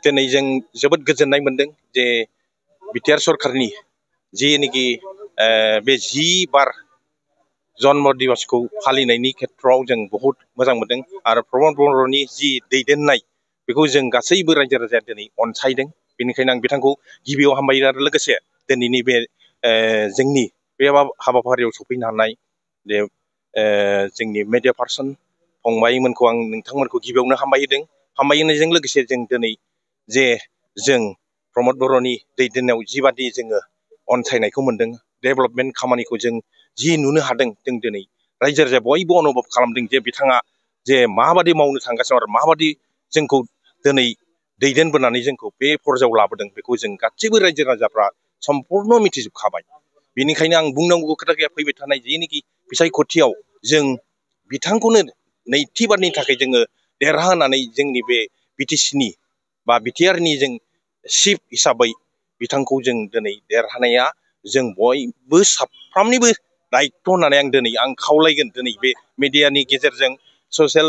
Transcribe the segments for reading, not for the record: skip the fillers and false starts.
दिनै जों जोबोद गोजोननाय मोनदों जे बिटिआर सरकारनि जिनिखि बे 10 बार जन्म दिवसखौ फालिनायनि खेथ्रआव जों बहुत मोजां मोनदों आरो प्रमद बर'नि जि दैदेननाय बेखौ जों गासैबो रायजो राजाया दिनै अनसायदों। बेनिखायनो आं बिथांखौ गिबियाव हामबायो आरो लोगोसे दिनैनि बे जोंनि बे हाबाफारियाव सफैनो हानाय जे जोंनि मेडिया पार्सन फंबायमोनखौ आं नोंथांमोनखौ गिबियावनो हामबायहोदों। हामबायहोनायजों लोगोसे जों दिनै जे जों प्रमद बर'नि दैदेननायाव जिबादि जोङो अनसायनायखौ मोनदों, डेभेलपमेन्ट खामानिखौ जों जि नुनो हादों, जों दिनै रायजो राजाया बयबो अनुभब खालामदों जे बिथाङा जे माबादि मावनो थांगासिनो आरो माबादि जोंखौ दिनै दैदेनबोनानै जोंखौ बे फर्जायाव लाबोदों बेखौ जों गासैबो रायजो राजाफ्रा सम्पुर्ण मिथिजोबखाबाय। बेनिखायनो आं बुंनांगौ खोथा गैया, फैबाय थानाय जेनिखि बिसायख'थियाव जों बिथांखौनो नैथि बारनि थाखाय जोङो देरहाहोनानै जोंनि बे बिटिसिनि बा बिटिआरनि जों चिफ हिसाबै बिथांखौ जों दिनै देरहानाया जों बयबो साफ्रोमनिबो दायित्व होननानै आं खावलायगोन। दिनै बे मिडियानि गेजेरजों, ससियेल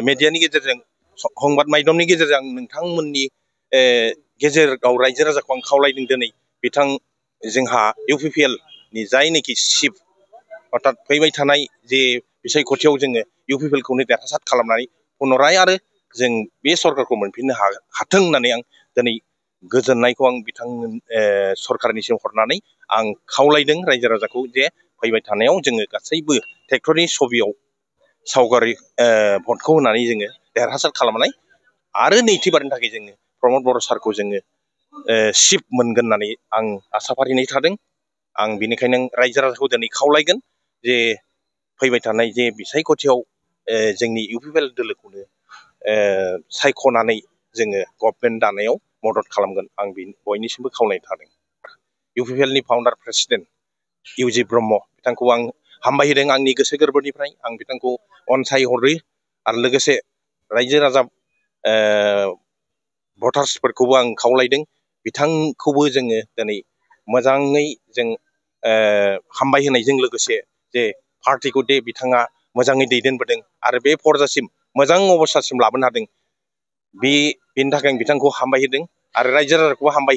मिडियानि गेजेरजों, संबाद माध्यमनि गेजेरजों नोंथांमोननि गेजेराव रायजो राजाखौ आं खावलायदों। दिनै बिथां जोंहा इउपिपिएलनि जायनोखि चिफ, अर्थात फैबाय थानाय जे बिसायख'थियाव जोङो इउपिपिएलखौनो देरहासार खालामनानै पुनराय आरो जों बे सरकारखौ मोनफिननो हाथों होननानै आं दिनै गोजोननायखौ आं बिथां सरकारनिसिम हरनानै आं खावलायदों रायजो राजाखौ जे फैबाय थानायाव जोङो गासैबो ट्रेक्टरनि छबियाव सावगारि भटखौ होनानै जोङो देरहासार खालामनाय आरो नैथि बारनि थाखाय जोङो प्रमद बर' सारखौ जोङो चिफ मोनगोन होननानै आं आसा फारिनाय थादों। आं बेनिखायनो रायजो राजाखौ दिनै खावलायगोन जे फैबाय थानाय जे बिसायख'थियाव जोंनि इउपिपिएल दोलोखौनो सायख'नानै जोङो गभर्नमेन्ट दानायाव मदद खालामगोन। आं बयनिसिमबो खावलायनाय थादों। इउपिपिएलनि फाउन्डार प्रेसिडेन्ट इउजि ब्रह्म बिथांखौ आं हामबाय होदों आंनि गोसो गोरबोनिफ्राय। आं बिथांखौ अनसायहरो आरो लोगोसे रायजो राजा भटार्सफोरखौबो आं खावलायदों बिथांखौबो जोङो दिनै मोजाङै जों हामबाय होनायजों लोगोसे जे पार्टिखौ दे बिथाङा मोजाङै दैदेनबोदों आरो बे फर्जासिम मोजां अबस्थासिम लाबोनो हादों, बेनि थाखाय आं बिथांखौ हामबाय होदों आरो रायजो राजाखौबो हामबाय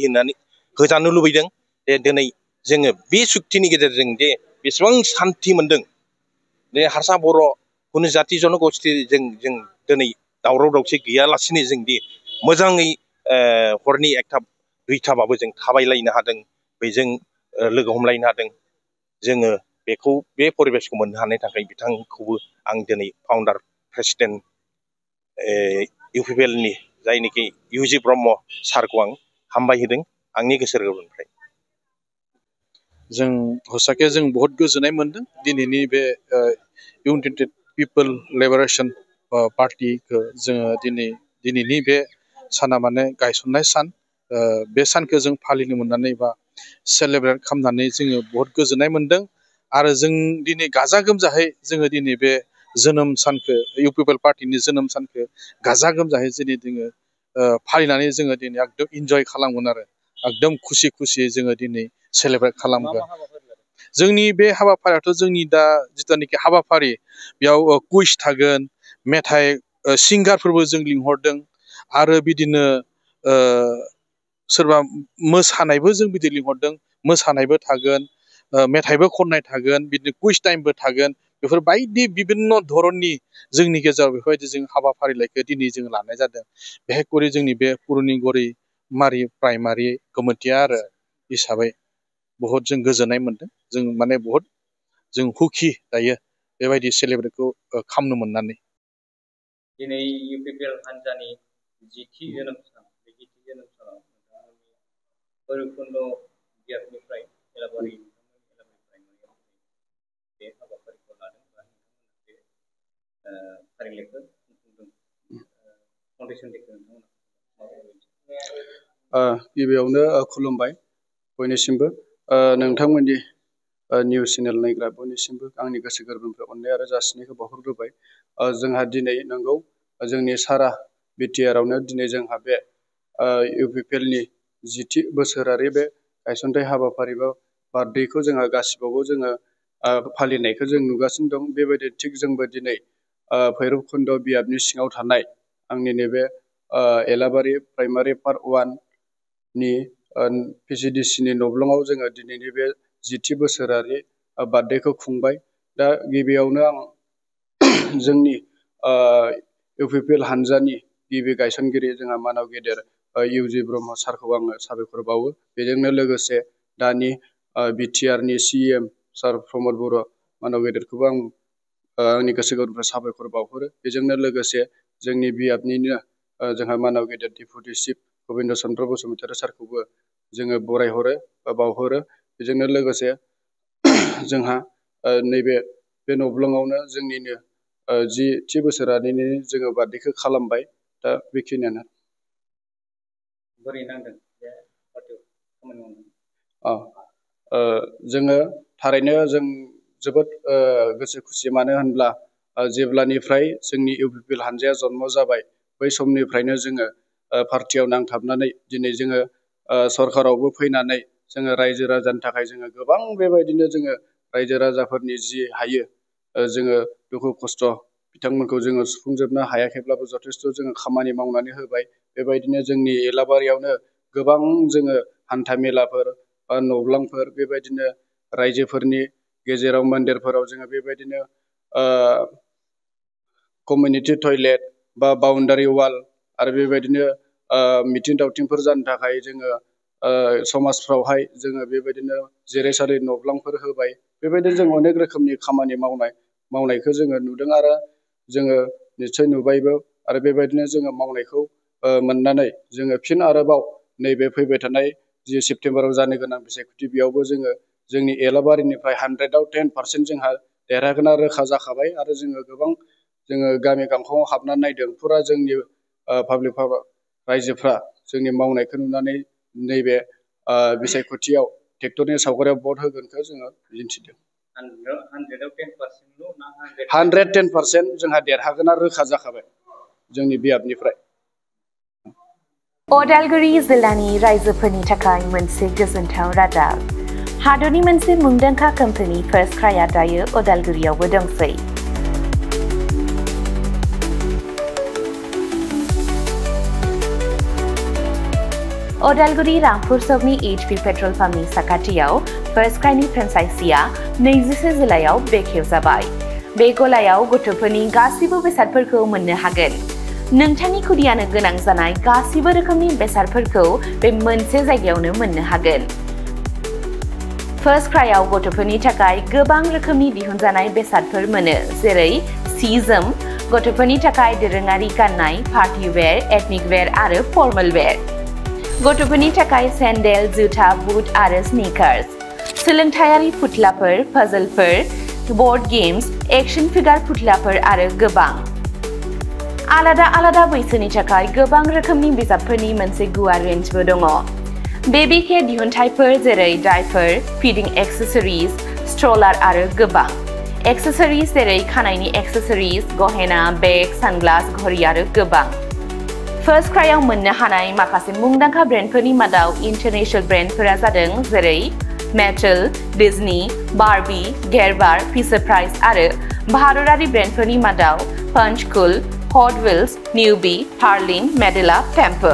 होजानो लुबैदों जे दिनै जोङो बे सुक्तिनि गेजेरजों जे बेसेबां सान्थि मोनदों, जे हारसा बर' कुनु जाति जन'गस्थि जों दिनै दावराव दावसि गैयालासिनो जों दि मोजाङै हरनि एकथा दुइथाबाबो जों थाबायलायनो हादों, बेजों लोगो हमलायनो हादों। जोङो बेखौ बे परिबेसखौ मोननो हानायनि थाखाय बिथांखौबो आं दिनै फाउन्डार प्रेसिडेन्ट इउपिपिएलनि जायनिखि इउजि ब्रह्म सारखौ आं हामबाय होदों आंनि गोसो गोरबोनिफ्राय। जों हसाके जों बहुत गोजोननाय मोनदों दिनैनि बे इउनाइटेड पिपल लिबारेशन पार्टिखौ जोङो दिनैनि बे साना माने गायसननाय सान, बे सानखौ जों फालिनो मोननानै बा सेलेब्रेट खालामनानै जोङो बहुत गोजोननाय मोनदों। आरो जों दिनै गाजा गोमजाहै जोङो दिनै बे जोनोम सानखौ इउपिपिएल पार्टिनि जोनोम सानखौ गाजा गोमजाहै दिनै जोङो फालिनानै जोङो दिनै एकदम इन्जय खालामगोन आरो एकदम खुसि खुसियै जोङो दिनै सेलेब्रेट खालामगोन। जोंनि बे हाबाफारियाथ' जोंनि दा जिथुनाखि हाबाफारि बेयाव कुइज थागोन, मेथाइ सिंगारफोरबो जों लिंहरदों आरो बिदिनो सोरबा मोसानायबो जों बिदि लिंहरदों, मोसानायबो थागोन, मेथाइबो खननाय थागोन, बिदिनो कुइज टाइमबो थागोन। बेफोर बायदि बिभिन्न धरननि जोंनि गेजेराव बेफोरबायदि जों हाबाफारिलाइखौ दिनै जों लानाय जादों। बेहाय जोंनि बे पुरुनिगरि मारि प्राइमारि कमिटिया आरो हिसाबै बहुत जों गोजोननाय मोनदों। जों माने बहुत जों हुखि दायो बेबायदि सेलेब्रेटखौ खालामनो मोननानै। दिनै इउपिपिएल हान्जानि 10थि जोनोम सान, बे 10थि जोनोम सानाव नोंथांमोननि भैरबकुन्द बियाबनिफ्राय एलाबारि बे हाबाफारिखौ लादों बा नोंथांमोना बे फारिलाइखौ खुंफुंदों, फाउन्डेसन देखौ नोंथांमोना गिबियावनो खुलुमबाय बयनिसिमबो। नोंथांमोननि निउस चेनेल नायग्रा बयनिसिमबो आंनि गोसो गोरबोनिफ्राय अननाय आरो जासिनायखौ बावहरग्रोबाय। जोंहा दिनै नंगौ जोंनि सारा बिटिआरआवनो दिनै जोंहा बे इउपिपिएलनि 10थि बोसोरारि बे गायसनथाइ हाबाफारि बा बार्थडेखौ जोंहा गासिबावबो जोङो फालिनायखौ जों नुगासिनो दं। बेबायदि थिग जोंबो दिनै भैरबकुन्द बियाबनि सिङाव थानाय आंनि नैबे एलाबारि प्राइमारि पार्ट 1नि PGDC नि नब्लङाव जोङो दिनैनि बे 10थि बोसोरारि बार्डेखौ खुंबाय। दा गिबियावनो आं जोंनि UPPL हान्जानि गिबि गायसनगिरि जोंहा मानाव गेदेर इउजि ब्रह्म सारखौ आङो साबायखर बावो। बेजोंनो लोगोसे दानि BTR नि CM सार प्रमद बर' मानाव गेदेरखौबो आं आंनि गोसो गोरबोनिफ्राय साबायखर बावहरो। बेजोंनो लोगोसे जोंनि बियाबनिनो जोंहा मानाव गेदेर डेपुटि चिफ गबिन्द चन्द्र बसुमतारी सारखौबो जोङो बरायहरो बा बावहरो। बेजोंनो लोगोसे जोंहा नैबे बे नब्लङावनो जोंनिनो 10थि बोसोरारिनि जोङो बार्डेखौ खालामबाय। दा बेखिनियानो। बोरै नांदों बे पार्टियाव खामानि मावनो? जोङो थारैनो जों जोबोद गोसो खुसि, मानो होनब्ला जेब्लानिफ्राय जोंनि UPPL हान्जाया जन्म जाबाय बै समनिफ्रायनो जोङो पार्टियाव नांथाबनानै दिनै जोङो सरकारावबो फैनानै जोङो रायजो राजानि थाखाय जोङो गोबां बेबायदिनो जोङो रायजो राजाफोरनि जि हायो जोङो दुखु खस्थ' बिथांमोनखौ जोङो सुफुंजोबनो हायाखैब्लाबो जथेस्थ' जोङो खामानि मावनानै होबाय। बेबायदिनो जोंनि एलाबारियावनो गोबां जोङो हान्था मेलाफोर बा नब्लांफोर बेबायदिनो रायजोफोरनि गेजेराव मन्दिरफोराव जोङो बेबायदिनो कमिउनिटि टयलेट बा बाउन्डारि वाल आरो बेबायदिनो मिथिं दावथिंफोर जानो थाखाय जोङो समाजफ्रावहाय जोङो बेबायदिनो जिरायसालि नब्लांफोर होबाय। बेबायदिनो जों अनेक रोखोमनि खामानि मावनायखौ जोङो नुदों आरो जोङो निस्सय नुबायबो। आरो बेबायदिनो जोङो मावनायखौ मोननानै जोङो फिन आरोबाव नैबे फैबाय थानाय जि सेप्तेम्बराव जानो गोनां बिसायख'थि बेयावबो जोङो जोंनि एलाबारिनिफ्राय 100आव 10% जोंहा देरहागोना रोखा जाखाबाय। आरो जोङो गोबां जोङो गामि गांखंआव हाबनानै नायदों, फुरा जोंनि पाब्लिक रायजोफ्रा जोंनि मावनायखौ नुनानै नैबे बिसायख'थियाव ट्रेक्टरनि सावगारियाव भट होगोनखौ जोङो मिजिंथिदों। 110% जोंहा देरहागोना रोखा जाखाबाय जोंनि बियाबनिफ्राय। अदालगुरि जिल्लानि रायजोफोरनि थाखाय मोनसे गोजोनथाव रादाब। हादरनि मोनसे मुंदांखा कम्पानि फार्स्ट क्राइआ दायो अदालगुरियावबो दंसै। अदालगुरि रामपुर सकनि HP पेट्रल पाम्पनि साखाथियाव फार्स्ट क्राइनि फ्रेन्चाइजिआ 21 जिल्लायाव बेखेवजाबाय। बे गलायाव गथ'फोरनि गासिबो बेसादफोरखौ मोननो हागोन। नोंथांनि खुदियानो गोनां जानाय गासिबो रोखोमनि बेसादफोरखौ बे मोनसे जायगायावनो मोननो हागोन। फार्स्ट क्राइआव गथ'फोरनि थाखाय गोबां रोखोमनि दिहुनजानाय बेसादफोर मोनो, जेरै सि जोम, गथ'फोरनि थाखाय दोरोङारि गाननाय, पार्टि वेर, एथनिक वेर आरो फर्मेल वेर, गथ'फोरनि थाखाय सेन्डेल, जुथा, बुट आरो स्निकार्स, सोलोंथायारि फुथुलाफोर, पाजलफोर, बर्ड गेम्स, एक्शन फिगार फुथुलाफोर आरो गोबां। आलादा आलादा बैसोनि थाखाय गोबां रोखोमनि बिजाबफोरनि मोनसे गुवार रेन्जबो दङ। बेबी केयार दिहुनथायफोर जेरै डायपार, फिडिं एक्सेसरिज, स्ट्रलार आरो गोबां। एक्सेसरिज जेरै खानायनि एक्सेसरिज, गहेना, बेग, सानग्लास, घड़ी आरो गोबां। फार्स्ट क्राइआव मोननो हानाय माखासे मुंदांखा ब्रेन्डफोरनि मादाव इन्टारनेशनेल ब्रेन्डफोरा जादों जेरै Mattel, Disney, Barbie, Gerber, Fisher Price आरो भारतारि ब्रेन्डफोरनि मादाव पंचकुल, हट व्हील्स, निउबी, हार्लिन, मेडेला, टेम्पो।